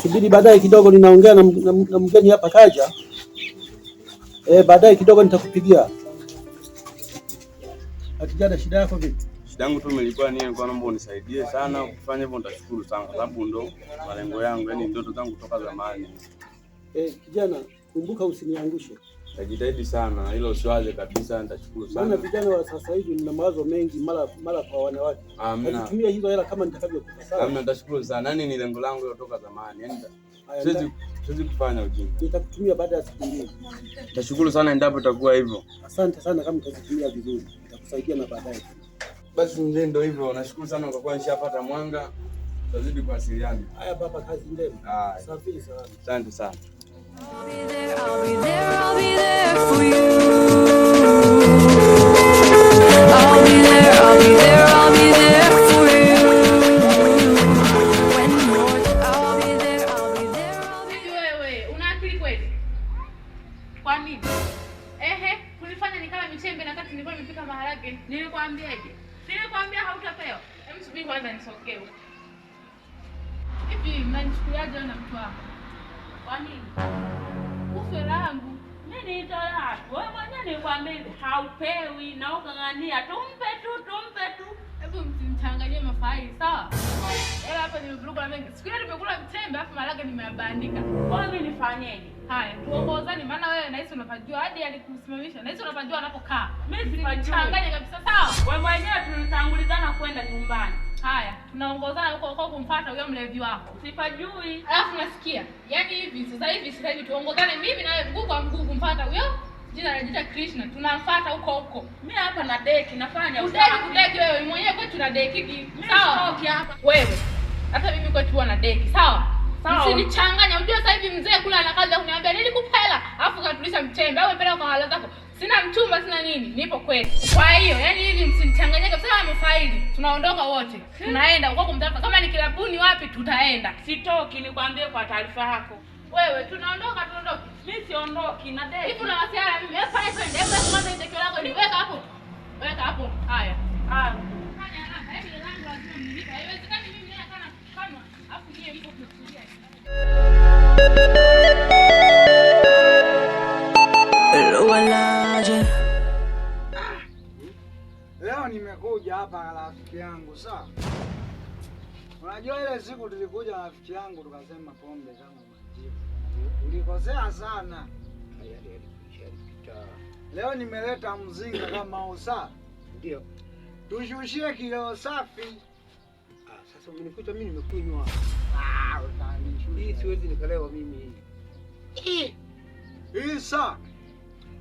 Subiri baadaye kidogo, ninaongea na mgeni hapa kaja. Baadaye kidogo nitakupigia. Kijana, shida yako vipi? Shida yangu tu nilikuwa ni nilikuwa naomba unisaidie sana, ukifanya hivyo nitashukuru sana kwa sababu ndo malengo yangu, yani ndoto zangu kutoka zamani. Kijana, kumbuka usiniangushe. Nitajitahidi sana, hilo usiwaze kabisa, nitashukuru Maana sana. vijana wa sasa hivi mna mawazo mengi mara kwa wanawake. Amna. Nazitumia hizo hela kama nitakavyokupa, sawa? Amna, nitashukuru sana. Yaani ni lengo langu hilo toka zamani. Yaani Haya, siwezi kufanya ujinga. nitakutumia baada ya siku 2. Nitashukuru sana endapo itakuwa hivyo. Asante sana kama utazitumia vizuri. Nitakusaidia na baadaye. Basi mzee, ndio hivyo. Nashukuru sana kwa kuwa nishapata mwanga. Tutazidi kuwasiliana. Haya baba, kazi njema. Haya. Safiri salama. Asante sana. I'll be there, I'll be there, I'll be there for you. I'll be there, I'll be there, I'll be there for you. When you're there, I'll be there, I'll be there, I'll be Hivi wewe una akili kweli? Kwa nini? Ehe, kulifanya nikala michembe na kati nilikuwa nimepika maharage. Nilikwambiaje? Nilikwambia hautapewa. Hebu subiri kwanza nisogee huko. Hivi mnanichukuliaje wewe na mtu wako? Kwa nini? Kuhusu hela yangu. Mimi nitoa wewe mwenyewe nilikwambia hivi haupewi na ukang'ania tumpe tu tumpe tu. Hebu msimchanganyie mafaili, sawa? Hela hapa nimevuruga na mengi. Siku ile nimekula mchembe alafu maharage nimeyabandika. Kwa hiyo mimi nifanyeje? Haya, tuongozane maana wewe nahisi unapajua hadi alikusimamisha. Nahisi unapajua anapokaa. Mimi sipajui. Changanya kabisa, sawa? Wewe mwenyewe tulitangulizana kwenda nyumbani. Haya, tunaongozana huko huko kumfuata huyo mlevi wako. Sipajui. Alafu nasikia, yaani hivi sasa hivi tuongozane mimi na wewe mguu kwa mguu kumfuata huyo jina anajiita Krishna, tunamfuata huko huko. Mimi hapa na deki nafanya Udeki usafi. kudeki wewe mwenyewe kwetu na dekiki. Mimi Sawa? sitoki hapa. Wewe. Hata mimi kwetu huwa na deki, sawa? Sawa. Msinichanganya. Unajua sasa hivi mzee kula ana kazi ya kuniambia nilikupa hela, alafu katulisha mchembe au umepeleka kwa hala zako. Sina mchumba, sina nini, nipo kwetu. Kwa hiyo, yani hivi msinichanganye kabisa kama mafaili. Tunaondoka wote. Tunaenda huko kumtafuta. Kama ni kilabuni wapi tutaenda. Sitoki nikwambie kwa taarifa yako. Wewe tunaondoka tuondoke. Mimi siondoki na deki. Hivi unawasiliana na mimi? Hebu fanya twende. Hebu kwanza itekeo lako ni weka hapo. Weka hapo. Haya. Ah. Fanya haraka. Yaani langu lazima mnilipe. Haiwezekani mimi naye kana kukanwa, alafu nyie mko mnasubiria. Lualaje. Leo nimekuja hapa na rafiki yangu sawa. Unajua ile siku tulikuja na rafiki yangu tukasema pombe kama majivu. Ulikosea sana. Leo nimeleta mzinga kama usa. Ndio. Tushushie kileo safi. Ah, sasa umenikuta mimi nimekunywa. Ah, Hii utanishusha. siwezi nikalewa mimi. Hii saa.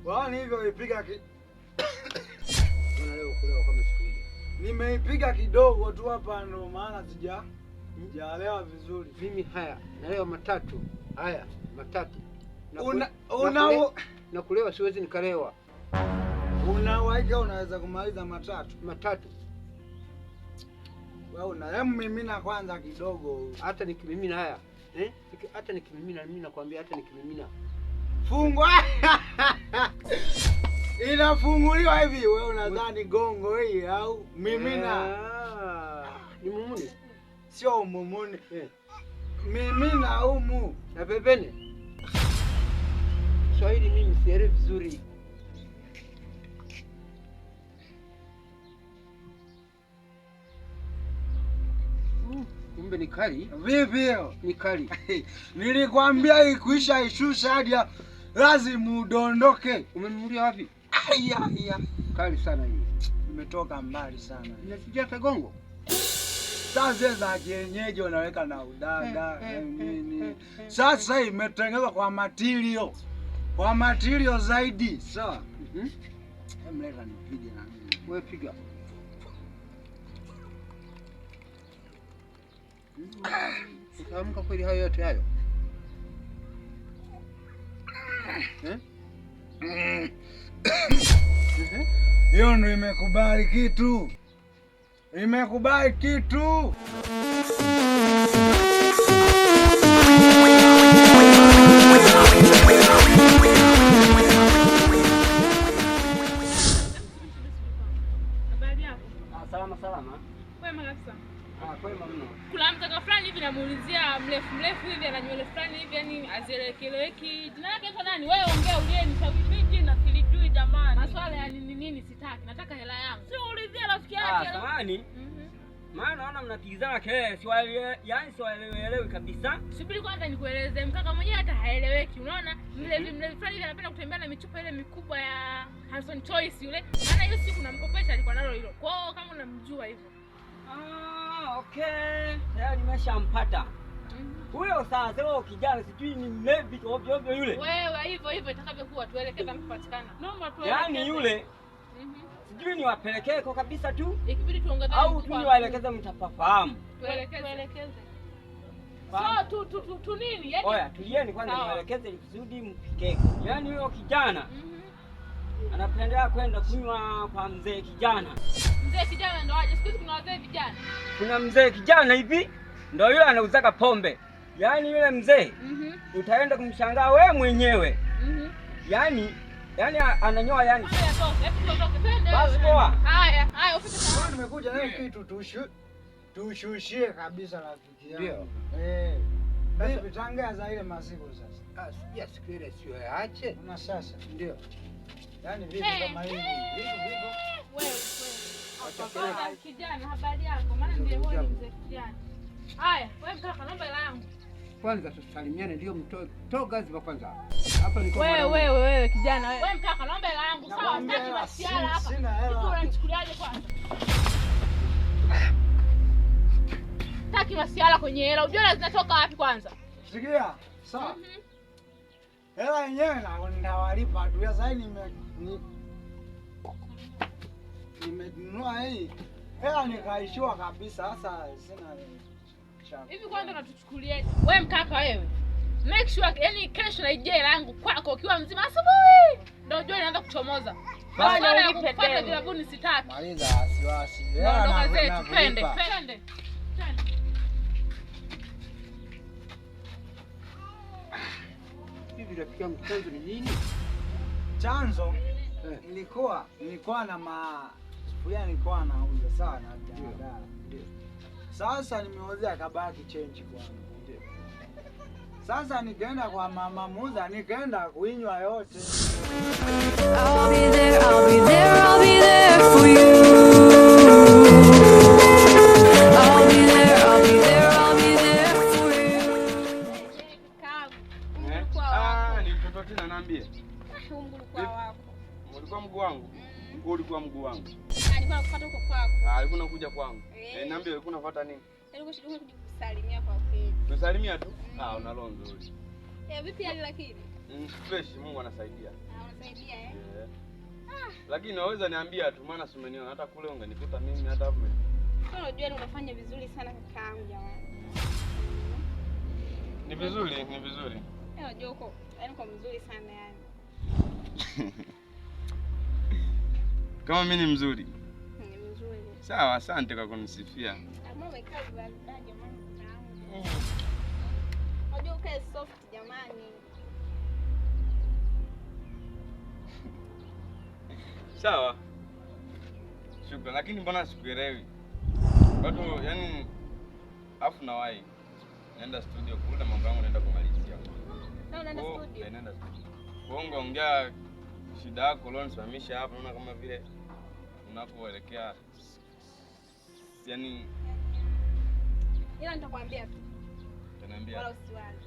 Waani hivyo ipiga ki... Mbona leo kulewa kama siku ile? Nimeipiga kidogo tu hapa ndo maana sijalewa vizuri. Mimi haya, nalewa matatu. Haya, matatu. Na Una na una na kulewa siwezi nikalewa. Una uhakika unaweza kumaliza matatu? Matatu. Wewe una hemu mimina kwanza kidogo. Hata nikimimina haya. Eh? Hata nikimimina mimi nakwambia hata nikimimina. Fungwa. Inafunguliwa hivi, wewe unadhani gongo hii au mimina? Ah, ni mumuni. Sio umumuni. Eh. Mimina humu. Na pembeni. Kiswahili mimi sielewi vizuri. Kumbe ni kali, Vipi hiyo? ni kali. Nilikwambia ikuisha ishusha hadi lazima udondoke. Umenunulia wapi? Aya, aya. Kali sana hii. Nimetoka mbali sana. Inasijia hata gongo. Sasa za kienyeji wanaweka na udada Eh, eh, nini. eh, eh. Sasa imetengenezwa kwa matirio, kwa matirio zaidi. Sawa, Hem, leta nipige na mimi. Wewe piga. Utaamka kweli hayo yote hayo? Eh? Mhm. Hiyo ndo imekubali kitu, imekubali kitu. Habari yako? Salama salama. Kwema kabisa. Ah, kwema mno. Kuna mtaka fulani hivi namuulizia mrefu mrefu hivi ana nywele fulani hivi yani azielekeleweki. Jina lake anaitwa nani? Wewe ongea ulie nishawishi. Mimi jina silijui jamani. Maswala ya nini nini sitaki. Nataka hela yangu. Si ulizie rafiki yake. Ah, samahani. Maana naona mnapigizana kelele, siwaelewi, yani siwaelewi kabisa. Subiri kwanza nikueleze. Mkaka mwenyewe hata haeleweki. Unaona? Mlevi mlevi fulani hivi anapenda kutembea na michupa ile mikubwa ya Hanson Choice yule. Maana hiyo siku namkopesha alikuwa nalo hilo. Kwa hiyo kama unamjua hivyo. Ah, okay. Tayari nimeshampata. Huyo sasa huyo kijana sijui ni mlevi ovyo ovyo yule. Wewe hivyo hivyo itakavyokuwa tuelekeze mkipatikana. Naomba tuelekeze. Yaani yule sijui niwapelekee kwa kabisa tu Ikibidi tuongezane au tu niwaelekeze mtafahamu. Tuelekeze. Tuelekeze. So tu nini? Yaani Oya, tulieni kwanza niwaelekeze ili kusudi mpikeke. Yaani huyo kijana anapendelea kwenda kunywa kwa mzee kijana. Mzee kijana ndo aje? Siku hizi kuna wazee vijana. Kuna mzee kijana hivi ndo yule anauzaka pombe. Yaani yule mzee utaenda kumshangaa wewe mwenyewe. Yaani ananyoa yani. Basi poa. Haya, haya ufike sawa. Nimekuja nayo kitu tushushie kabisa rafiki yangu. Ndio. Vipi tangaza ile masiku sasa? Ah, sija siku ile sio yaache. Una sasa. Ndio. Yaani vipi kama hivi? Vipi vipi? Wewe. Hapa kijana habari yako? Maana ndiye huyo mzee kijana. Haya, wewe mkaka naomba hela yangu. Kwanza tusalimiane ndio mtoe toa gazi kwanza. Hapa niko wewe wewe kijana wewe. Wewe mkaka naomba hela yangu sawa, sitaki masiala hapa. Sina hela. Unanichukuliaje kwanza? Sitaki masiala kwenye hela. Unajua zinatoka wapi kwanza? Sikia, sawa. Hela yenyewe na nitawalipa tu. Sasa nimenunua hii. Hela nikaishiwa kabisa sasa sina. Hivi kwanza unatuchukuliaje? Wewe mkaka wewe. Make sure yani kesho na ije yangu kwako ukiwa mzima asubuhi. Ndio jua inaanza kuchomoza. Maswala ya kupata vilabuni sitaki. Maliza wasiwasi. Ondoka zetu twende. Twende. Hivi rafiki yangu chanzo ni nini? Chanzo nilikuwa na masufuria nilikuwa nauza sana daladala. Ndio. Sasa nimeuzia kabaki change kwangu. Ndio. Sasa nikaenda kwa mama muuza nikaenda kuinywa yote. I'll be there, I'll be there, I'll be there for you. I'll be there, I'll be there, I'll be there for you. Ah, ni mtoto tena naambie. Ulikuwa wako. Ulikuwa mguu wangu? Ulikuwa mguu wangu. Alikuwa anakufuata huko kwako. Ah, alikuwa anakuja kwangu. Niambie ulikuwa unafuata nini? Nilikuwa kukusalimia kwa kweli. Tusalimia tu? Ah, una roho nzuri. Vipi hali lakini? Fresh, Mungu anasaidia. Ah, unasaidia eh? Yeah. Lakini waweza niambia tu maana si umeniona hata kule ungenikuta mimi hata hapo. Sio unajua ni unafanya vizuri sana kakaangu jamani. Ni vizuri, ni vizuri. Unajua uko, yaani uko mzuri sana yani. Kama mimi ni mzuri. Ni mzuri. Sawa, asante kwa kunisifia. Ama umekaa vibaya jamani kakaangu. Unajua ukae soft jamani. Sawa. Shukrani, lakini mbona sikuelewi? Watu yani afu na wahi. Naenda studio kule mambo yangu naenda kumalizia. Na unaenda studio? Naenda studio. Kwa ongea shida yako leo nisimamisha hapa naona kama vile unapoelekea yani ila nitakwambia tu. Utaniambia. Wala usiwaze.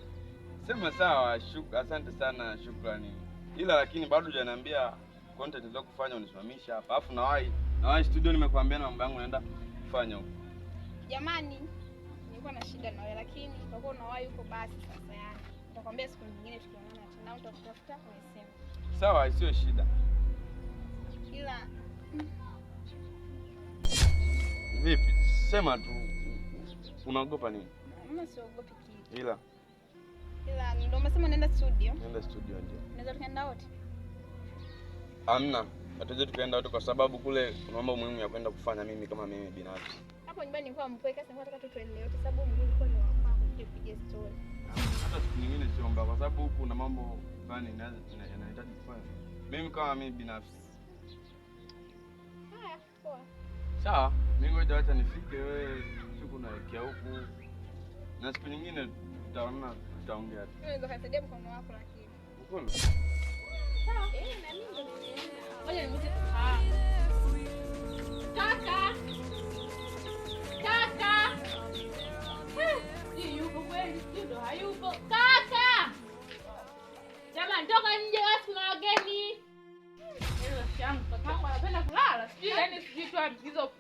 Sema sawa, asante sana, shukrani. Ila lakini bado hujaniambia content za kufanya unisimamisha hapa. Alafu nawahi studio nimekuambia na mambo yangu naenda kufanya huko. Jamani, nilikuwa na shida na wewe lakini kwa kuwa unawahi huko basi sasa yani. Nitakwambia siku nyingine tukionana tena utakutafuta kwenye simu. Sawa, sio shida. Ila vipi? Sema tu unaogopa nini? Mimi siogopi kitu. Ila ndio umesema unaenda studio? Naenda studio ndio. Unaweza tukaenda wote? Hamna. Hatuwezi tukaenda wote kwa sababu kule kuna mambo muhimu ya kwenda kufanya mimi kama mimi binafsi. Hapo nyumbani nilikuwa mpweke sasa nataka tu tuende wote sababu mguu ulikuwa ni wa kwako tupige story. Hata siku nyingine sio mbaya kwa sababu huku kuna mambo fulani yanahitaji kufanya. Mimi kama mimi binafsi. Haya, poa. Sawa, mimi ngoja acha nifike wewe siku naelekea huku. Na siku nyingine tutaona, tutaongea. Unaweza kusaidia mkono wako lakini. Mkono? Sawa. Na mimi ndo nimeenda. Ngoja nimwite kaka. Kaka. Kaka. Si yupo kweli, si ndo hayupo. Kaka. Jamani, toka nje basi kuna wageni. Yeye rafiki yangu kakaangu anapenda kulala. Sijui yani sijui tu hizo.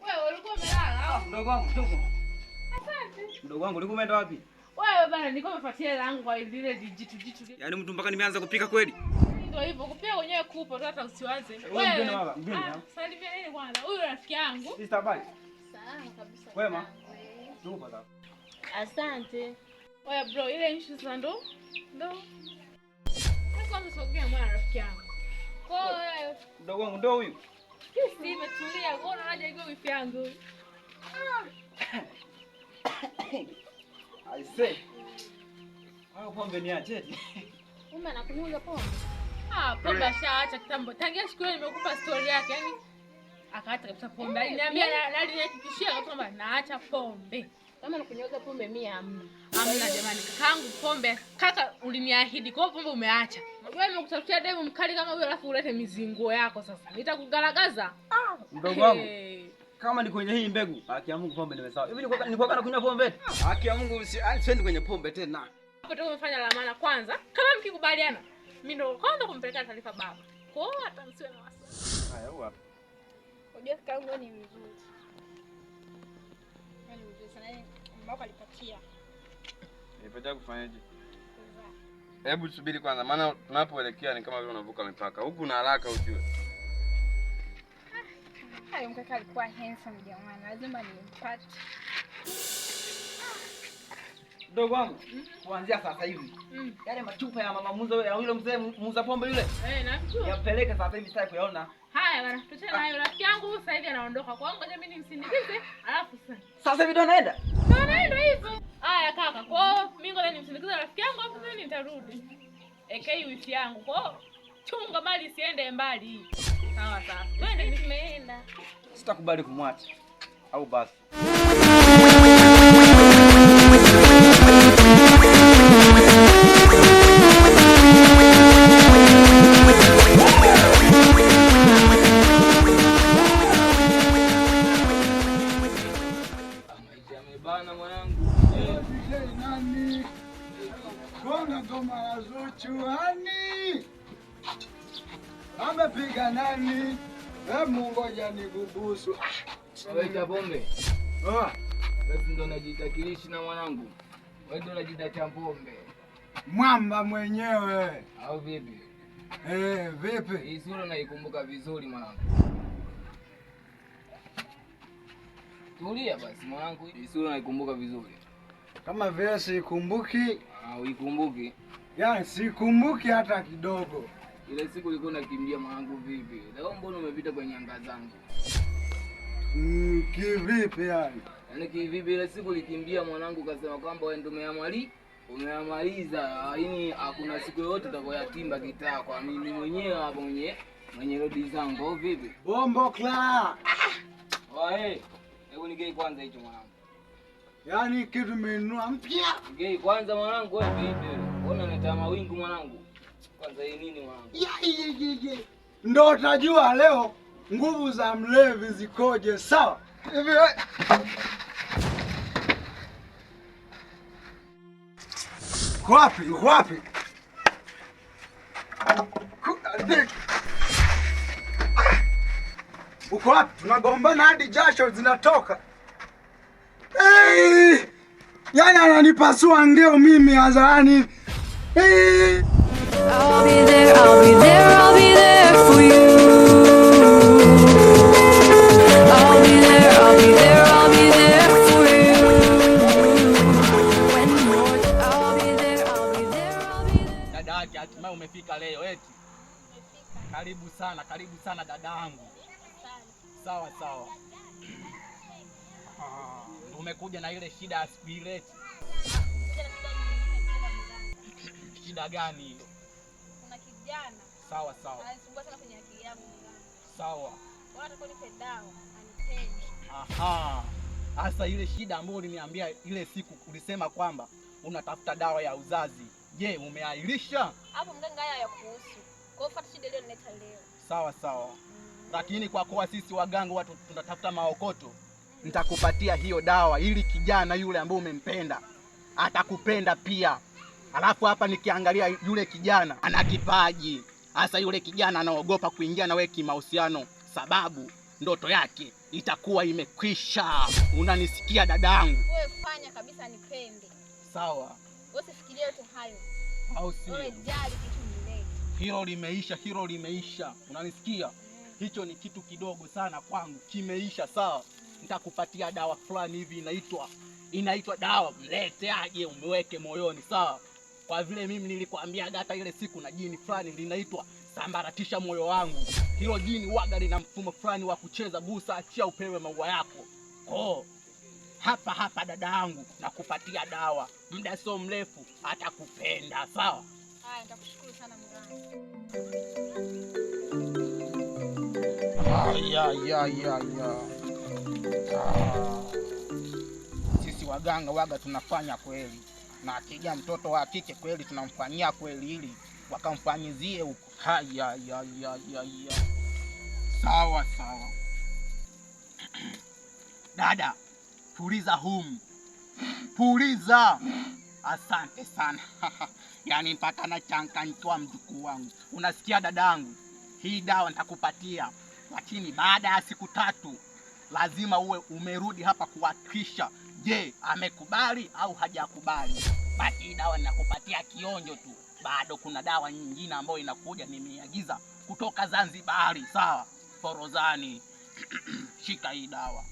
Wewe ulikuwa umelala au? Mdogo wangu, mdogo. Asante. Mdogo wangu ulikuwa umeenda wapi? Wewe bana nilikuwa nimefuatia hela yangu kwa zile jitu jitu. Yaani mtu mpaka nimeanza kupika kweli? Ndio hivyo, kupika wenyewe kupo tu hata usiwaze. Wewe mgeni baba, mgeni. Salimia nini kwanza? Huyu rafiki yangu. Sister habari? Salama kabisa. Wema? Tupo sawa. Asante. Oya bro, ile issue sasa ndo. Ndo. Sasa sogea mwana rafiki yangu. Kwa hiyo mdogo wangu ndo huyu. Sisi imetulia, kwa unaonaje hiyo wifi yangu? I say. Hayo pombe niache. Mume anakunywa pombe? Ah, pombe ashaacha kitambo. Tangia siku ile nimekupa story yake, yani akaacha kabisa pombe. Aliniambia na alinihakikishia kwamba naacha pombe. Kama nakunywaga pombe mimi hamna. Hamna jamani, kakaangu pombe. Kaka uliniahidi kwa pombe umeacha. Wewe nimekutafutia demu mkali kama huyo alafu ulete mizingo yako sasa. Nitakugaragaza. Mdogo wangu. Kama ni kwenye hii mbegu, haki ya Mungu pombe nimesawa. Hivi nilikuwa nakunywa pombe? Haki ya Mungu siendi kwenye pombe tena. Hapo tu umefanya la maana kwanza. Kama mkikubaliana, mimi ndo kwanza kumpelekea taarifa baba. Kwa hiyo hata msiwe na wasiwasi. Haya huwa. Unajua kakaangu ni mzuri. Yaani mzuri sana. Mama wako alipatia. Alipatia kufanyaje? Hebu subiri kwanza maana tunapoelekea ni kama vile unavuka mipaka. Huku na haraka ujue. Hayo mkaka alikuwa handsome jamani, lazima nimpate. Mdogo wangu, kuanzia sasa hivi. Yale machupa ya mama muuza ya yule mzee muuza pombe yule. Namjua. Yapeleke sasa hivi sitaki kuyaona. Haya bana, tuachane nayo. Rafiki yangu sasa hivi anaondoka. Kwa hiyo ngoja mimi nimsindikize, alafu sasa. Sasa hivi ndo anaenda? Ndo anaenda hivyo. Haya kaka, kwa hiyo mimi ngoja nimsindikize rafiki yangu alafu mimi nitarudi. Ekei wifi yangu. Kwa hiyo chunga mali isiende mbali. Sawa sawa. Twende tumeenda. Sitakubali kumwacha. Au basi. Bana mwanangu. Nani? Gonga ngoma la Zuchu hani? Amepiga nani? Hebu ngoja nikubusu. Wewe cha pombe. Ah, wewe ndo unajiita kilishi na mwanangu. Wewe ndo unajiita cha pombe. Mwamba mwenyewe. Au vipi? Vipi? Hii sura naikumbuka vizuri mwanangu. Tulia basi mwanangu, hii sura naikumbuka vizuri. Kama vile sikumbuki. Ah, uikumbuki? Yaani sikumbuki hata kidogo. Ile siku ulikuwa unakimbia mwanangu vipi? Leo mbona umepita kwenye anga zangu? Kivipi yani? Yaani kivipi ile siku ulikimbia mwanangu ukasema kwamba wewe ndio umeamaliza, yaani hakuna siku yoyote utakayotimba kitaa kwa mimi mwenyewe hapo mwenye rodi zangu au vipi? Bombo kla. Wae, hebu nigei kwanza hicho mwanangu. Yaani kitu umenunua mpya. Nigei kwanza mwanangu wewe vipi? Mbona unaleta mawingu mwanangu? Kwanza hii nini mwanangu? Ya. Ndio utajua leo nguvu za mlevi zikoje, sawa? Hivi wapi? Wapi? Uko wapi? Tunagombana hadi jasho zinatoka. Hey! Yaani ananipasua ngeo mimi hadharani. Hey! I'll be there, I'll be there, I'll be there for you. I'll be there, I'll be there, I'll be there for you. When you're, I'll be there, I'll be there, I'll be there. Dada yake hatimaye umefika leo eti. Nimefika. Karibu sana dadangu. Sawa sawa. Umekuja na ile shida ya siku ile eti. Shida gani hiyo? Kuna kijana. Sawa sawa. Ananisumbua sana kwenye akili yangu mganga. Sawa. Wala atakuwa nipe dawa, anipende. Aha. Hasa ile shida ambayo uliniambia ile siku, ulisema kwamba unatafuta dawa ya uzazi. Je, umeahirisha? Hapo mganga, haya hayakuhusu. Kwa hiyo fuata shida iliyonileta leo. Sawa sawa, lakini kwa kuwa sisi waganga watu tunatafuta maokoto, nitakupatia hiyo dawa ili kijana yule ambaye umempenda atakupenda pia. Alafu hapa nikiangalia yule kijana ana kipaji, hasa yule kijana anaogopa kuingia na wewe kimahusiano, sababu ndoto yake itakuwa imekwisha. Unanisikia dadangu? Wewe fanya kabisa nipende. Sawa. Wewe usifikirie yote hayo. Au sio? Wewe jali kitu nilete. Hilo limeisha, hilo limeisha. Unanisikia? Hicho ni kitu kidogo sana kwangu, kimeisha. Sawa, nitakupatia dawa fulani hivi inaitwa dawa mlete aje umweke moyoni. Sawa, kwa vile mimi nilikwambia hata ile siku na jini fulani linaitwa sambaratisha moyo wangu. Hilo jini waga lina mfumo fulani wa kucheza, gusa, achia, upewe maua yako. Ko hapa hapa dada yangu, nakupatia dawa, muda sio mrefu atakupenda. Sawa. Haya, nitakushukuru sana mganga. Ya, ya, ya, ya. Sisi waganga waga tunafanya kweli, na akija mtoto wa kike kweli tunamfanyia kweli ili wakamfanyizie huko. Haya, ya, ya, ya, ya. Sawa sawa. Dada, puliza humu, puliza. Asante sana. Yaani mpaka nachanganyikiwa mjukuu wangu. Unasikia dadangu, hii dawa nitakupatia, lakini baada ya siku 3 lazima uwe umerudi hapa kuhakikisha, je, amekubali au hajakubali. Basi hii dawa ninakupatia kionjo tu, bado kuna dawa nyingine ambayo inakuja, nimeiagiza kutoka Zanzibari. Sawa, Forozani. Shika hii dawa.